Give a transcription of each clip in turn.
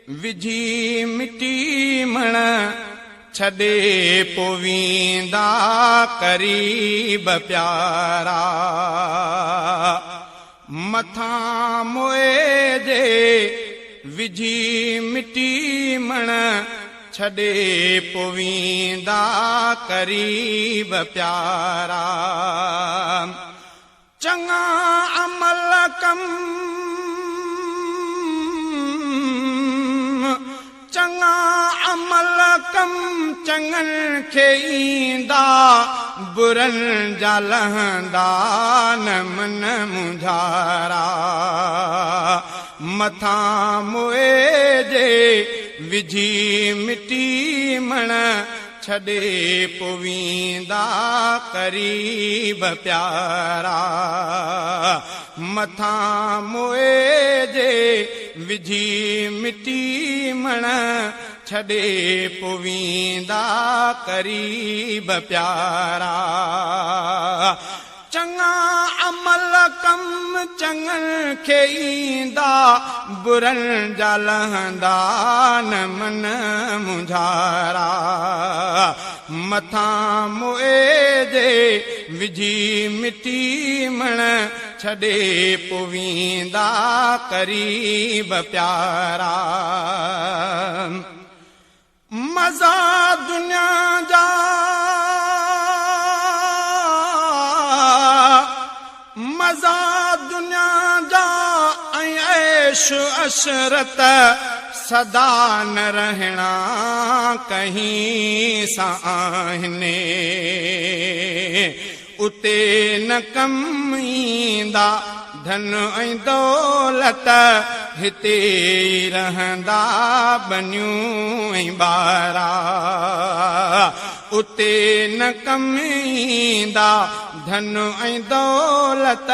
وجهي مٽي مڻ ڇڏي پوءِ ويندا قريب پيارا. مٿان موئي جي وجهي مٽي مڻ ڇڏي پوءِ ويندا قريب پيارا. چڱا عمل ڪم چڱا عمل ڪم چڱن کي ايندا برن جا لهندا نه من منجهارا. مٿان موئي جي وجهي مٽي مڻ ڇڏي پوءِ ويندا قريب پيارا. مٿان موئي جي وجهي مٽي مڻ ڇڏي پوءِ ويندا قريب پيارا. چڱا عمل ڪم چڱن کي ايندا برن جا لهندا نه من منجهارا. مٿان موئي جي وجهي مٽي مڻ ڇڏي پوءِ ويندا قريب پيارا. مزا دنيا جا مزا دنيا جا ۽ عيش عشرت سدا نه رهڻا ڪنهن سان آهن. اتي نه ڪم ايندا ڌن ۽ دولت هتي رهندا ٻنيون ۽ ٻارا. اتي نه ڪم ايندا ڌن ۽ دولت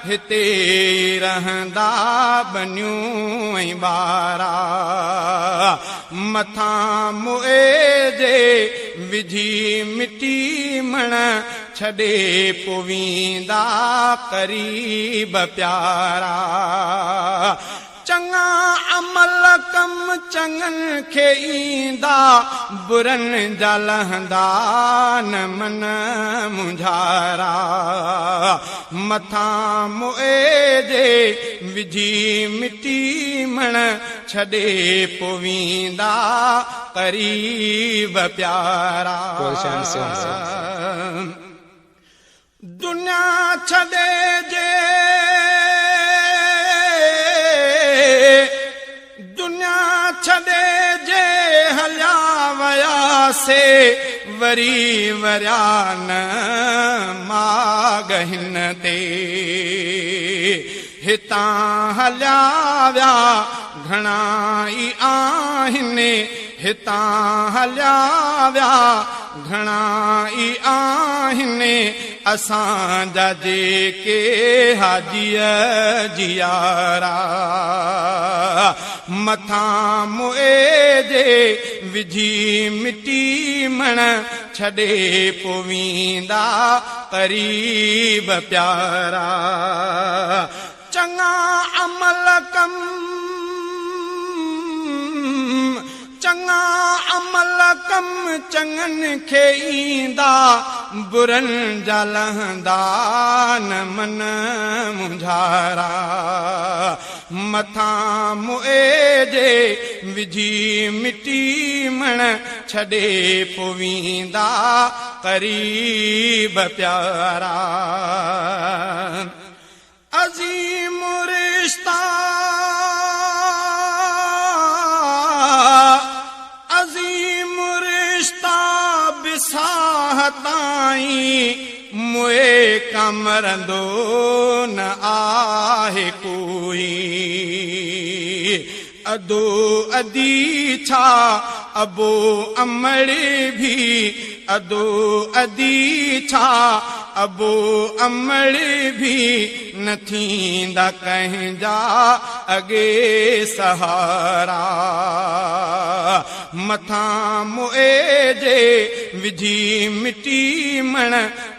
هتي رهندا ٻنيون ۽ ٻارا. مٿان موئي جي وجهي مٽي مڻ ڇڏي پوءِ ويندا قريب پيارا. چڱا عمل ڪم چڱن کي ايندا برن جا لهندا نه من منجهارا. مٿان موئي جي وجهي مٽي مڻ ڇڏي پوءِ ويندا قريب پيارا. دنيا ڇڏي جي دنيا ڇڏي جي هليا وياسي وري وريا نه ماڳ هن تي. هتان هليا ويا گهڻا ئي آهن هتان هليا ويا گهڻا ئي آهن اسان جا جيڪي حاجيءَ جيارا. مٿان موئي جي وجهي مٽي مڻ ڇڏي پوءِ ويندا قريب پيارا. چڱا عمل ڪم چڱا عمل ڪم چڱن کي ايندا برن جا لهندا نه من منجهارا. مٿان موئي جي وجهي مٽي مڻ ڇڏي پوءِ ويندا قريب پيارا. عظيم رشتا عظيم رشتا بساهه تائين موئي کان مرندو نه آهي ڪوئي. ادو ادي ڇا ابو امڙ به ادو ادي ڇا ابو امڙ به نه ٿيندا ڪنهن جا اڳي سهارا. مٿان موئي جي وجهي مٽي مڻ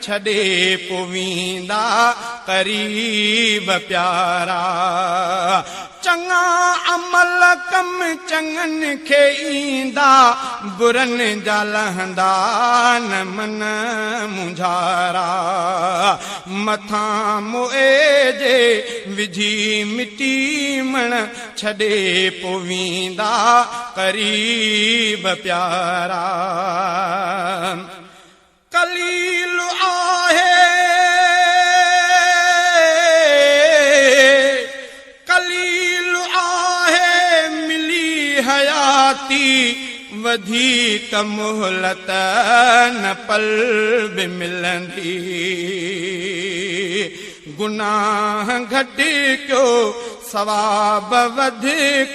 ڇڏي پوءِ ويندا قريب پيارا. چڱا عمل ڪم چڱن کي ايندا، برن جا لهندا نه من منجهارا. مٿان موئي جي وجهي مٽي مڻ ڇڏي پوءِ ويندا قريب پيارا. قليل آهي قليل آهي ملي حياتي، وڌيڪ مهلت نه پل به ملندي. گناهه گهٽ ڪيو ثواب وڌ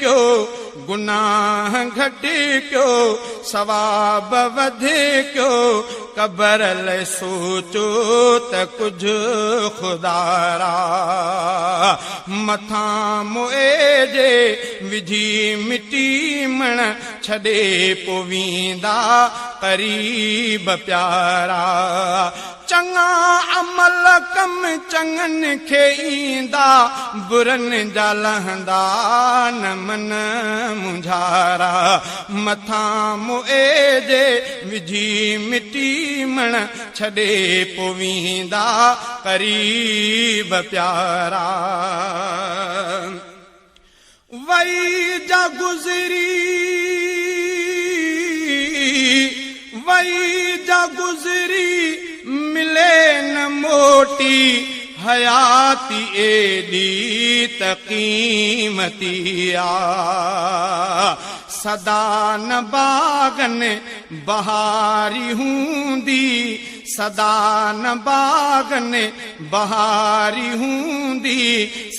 ڪيو، گناهه گهٽ ڪيو ثواب وڌ ڪيو، قبر لاءِ سوچو ته ڪجهه خدارا. مٿان موئي جي وجهي مٽي مڻ ڇڏي پوءِ ويندا قريب پيارا. چڱا عمل ڪم چڱن کي ايندا، برن جا لهندا نه من منجهارا. مٿان موئي جي وجهي مٽي مڻ ڇڏي پوءِ ويندا قريب پيارا. وئي جا گذري وئي جا گذري ملي نه موٽي، حياتي ايڏي ته قيمتي آ. سدا نه باغن بهاري هوندي، سدا نه باغن بهاري هوندي،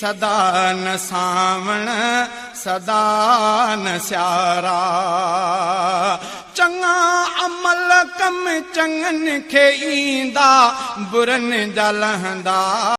سدا نه سانوڻ سدا نه سيارا. چڱا عمل ڪم چڱن کي ايندا، برن جا لهندا.